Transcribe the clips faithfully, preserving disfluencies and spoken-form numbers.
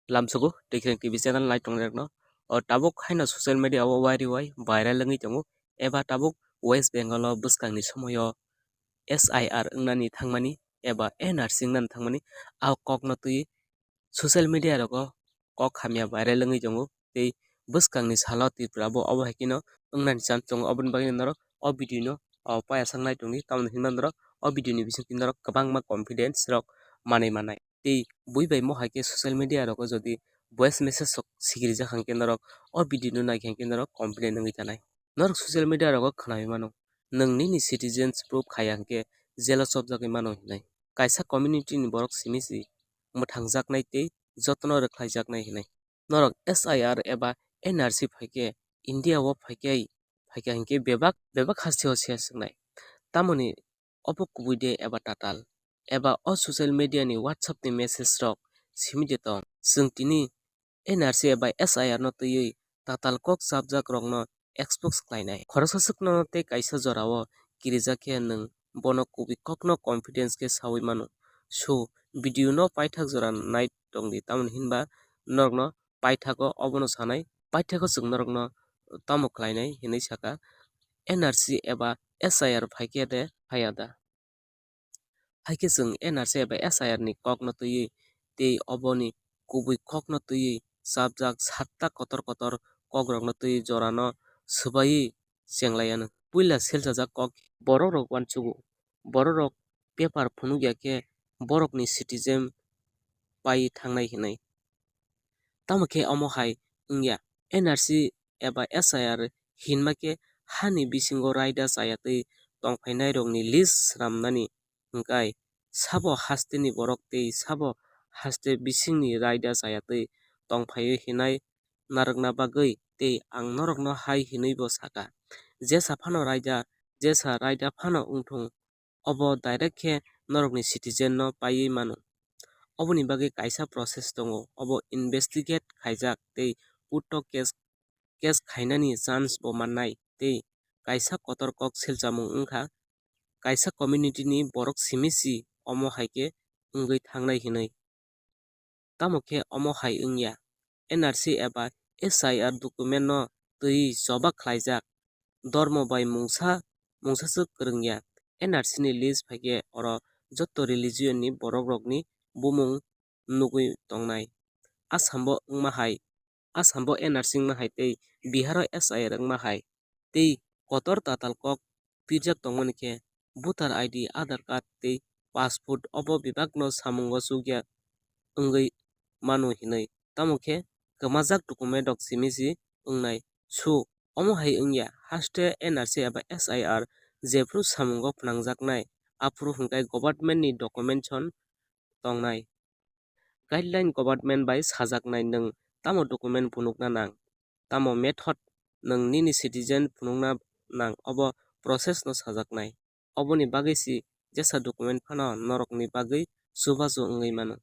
Lamsogo Tikreng T V channel nai tongnairokno. O tabuk haino social media o wai riwai viral wngwi tongo, eba tabuk West Bengal o bwskangni somoio S I R wngnani thangmani eba N R C wngnani thangmani, a kokno twi social media rogo kok hamya viral wngwi tongo. Tei bwskangni salo Tripura bo obo hai kheno wngnani chance tongo. Oboni bagwi norok o video no, o, payasang nai tongdi, tamoni hinba norok o video ni bisingtwi norok kwbangma confidence rok manwi mannai. Tei bui bai mo hai khe social media rogo jodi voice message sok sigirijak hwnkhe norok o video no naikhe hwnkhe norok confident wngwi tanai. Norok social media rogo khnawi mano, nwng nini citizens proof khaiya hwnkhe jail o chopjagwi mano hinwi. Kaisa community ni borok simi si mwthangjaknai tei jotono rwkhlaijaknai hinwi. Norok S I R eba N R C phaikhe, India o phaikhe, phaikhe hinkhe bebak, bebak hasteo se swngnai. Tamoni obo kubui de eba tatal? Eba o social media ni WhatsApp ni message rok simi de tong? Chwng tini N R C eba S I R no twiwi tatal kok chapjak rokno expose khlainai. Khoroksa swkno tei kaisa jorao kirijak khe nwng bono kubui kokno confidence khe saui mano. So, video no paithak jora nai tongdi, tamoni hinba norokno paithago obono sanai, paithago chwng norokno tamo khlainai hinwi saka, N R C eba S I R phaikhe de phaiya da? Haikhe chwng N R C eba S I R ni kokno twiwi tei oboni kubui kokno twiwi chapjak satta kotor kotor kokrokno twiwi jorano swbaiwi chenglaianw. Puila selchajak kok, borokrok uansugo, borokrok paper phunukya khe borokni citizen pai thangnai hinwi. Tamo khe omo hai wngya, N R C eba S I R hinma khe hani bisingo raida chayatwi tongphainairokni list swnamnani hwnkhe sabo hasteni borok tei sabo haste bisingni raida chayatwi tongphaiwi hinai narwkna bagwi. Tei ang norokno hai hinwi bo saka, jesa phano raida, jesa raida phano wngthung, obo direct khe norokni citizen no paiwi mano. Oboni bagwi kaisa process tongo, obo investigate khaijak tei court o case, case khainani chance bo mannai tei kaisa kotor kok selchamung wngkha, kaisa community ni borok simi si omo hai khe wngwi thangnai hinwi. Tamo khe omo hai wngya, N R C eba S I R document no twi choba khlaijak, dormo bai mungsa, mungsa swk kwrwngya. N R C ni list phaikhe oro jotto religion ni borok rokni bumung nugwi tongnai. Assam bo wngma hai, Assam bo N R C wngma hai tei Bihar o S I R wngma hai. Tei kotor tatal kok pirjak tongmani khe voter I D, Aadhaar card tei passport obo bebakno samungo chukya wngwi mano hinwi. Tamo khe kwmajak document rok simi si wngnai. So, omo hai wngya, haste N R C eba S I R jephru samungo phnangjaknai, aphuru hwnkhe government ni documentation tongnai. Guideline government bai sajaknai nwng tamo document phunukna nang, tamo method nwng nini citizen phunukna nang, obo process no sajaknai. Oboni bagwi si jesa document phano norokni bagwi chubachu wngwi mano.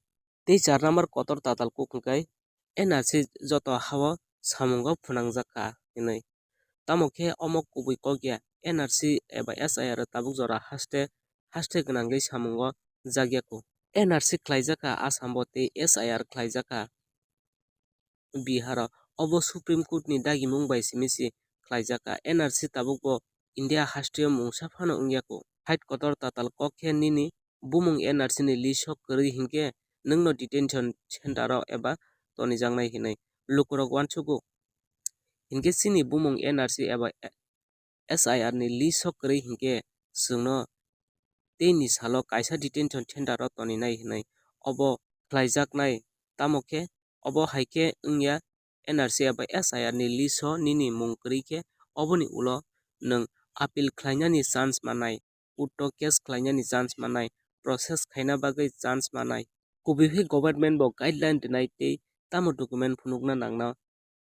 Tei char number kotor tatal kok hwnkhe N R C joto hao samungo phnangjakha hinwi. Tamo khe omo kubui kok ya, N R C eba S I R tabuk jora haste, haste gwnangwi samungo jakya kho. N R C khlaijakha Assam bo tei S I R khlaijakha Bihar o. Obo Supreme Court ni dagimung bai simi si khlaijakha. N R C tabuk bo India haste o mungsa phano wngya kho. Hait kotor tatal kok khe nini bumung N R C ni list o kwrwi hinkhe nwngno detention center o eba tonijaknai hinwi lukurok uansugo. Hinkhe chini bumung N R C eba S I R ni list o kwrwi hinkhe chwngno teini salo kaisa detention center o toninai hinwi obo khlaijaknai. Tamo khe obo hai khe wngya, N R C eba S I R ni list o nini mung kwrwi khe oboni ulo nwng appeal khlainani chance mannai, court o case khlainani chance mannai, process khaina bagwi chance mannai. Kubui khe government bo guideline rwnai tei tamo document phunukna nangna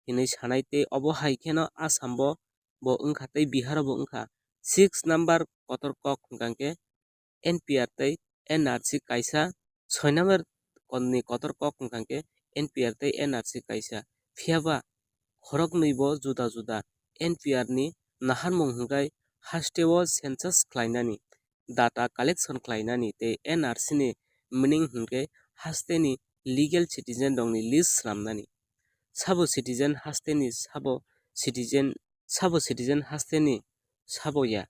hinwi sanai tei obo hai kheno Assam bo, bo wngkha tei Bihar o bo wngkha. Six number kotor kok hwnkha khe N P R tei N R C kaisa, soi number ni kotor kok hwnkha khe N P R tei N R C kaisa. Phiya ba khoroknwi bo juda juda. N P R ni naharmung hwnkhe haste o census khlainani, data collection khlainani tei N R C ni meaning hwnkhe haste ni legal citizen rokni list swnamnani. Sabo citizen hasteni sabo citizen sabo citizen hasteni sabo ya.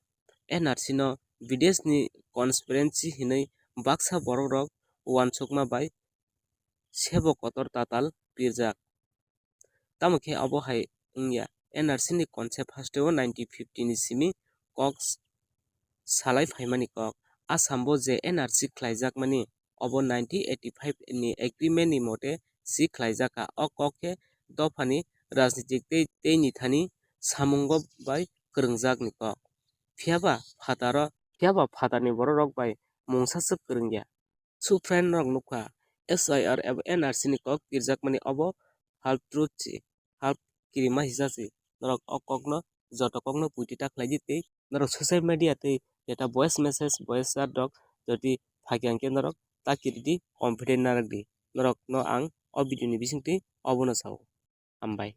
N R C no bideshni conspiracy hinwi baksa borok rok uansukma bai sebo kotor tatal pirjak. Tamo khe obo hai wngya, N R C ni concept hasteo nineteen fifty ni simi kok salai phaimani kok. Assam bo je N R C khlaijakmani obo nineteen eighty five ni agreement ni mote si khlaijakha. O kok khe dophani rajnitik tei, tei nithani samungo bai kwrwngjak ni kok. Phiyaba phataro, phiyaba phatarni borok rok bai mungsa swk kwrwngya. Su friend rok nukha, S I R eba N R C ni kok kirjakmani obo half truth si, half kirima hisa si. Norok o kokno, joto kokno puiti ta khlai di tei norok social media tei jeta voice message, voice chat rok jodi phakya hwnkhe norok ta kiri di, confident narwk di. Norokno ang o video ni bisingtwi obono sao. Hambai.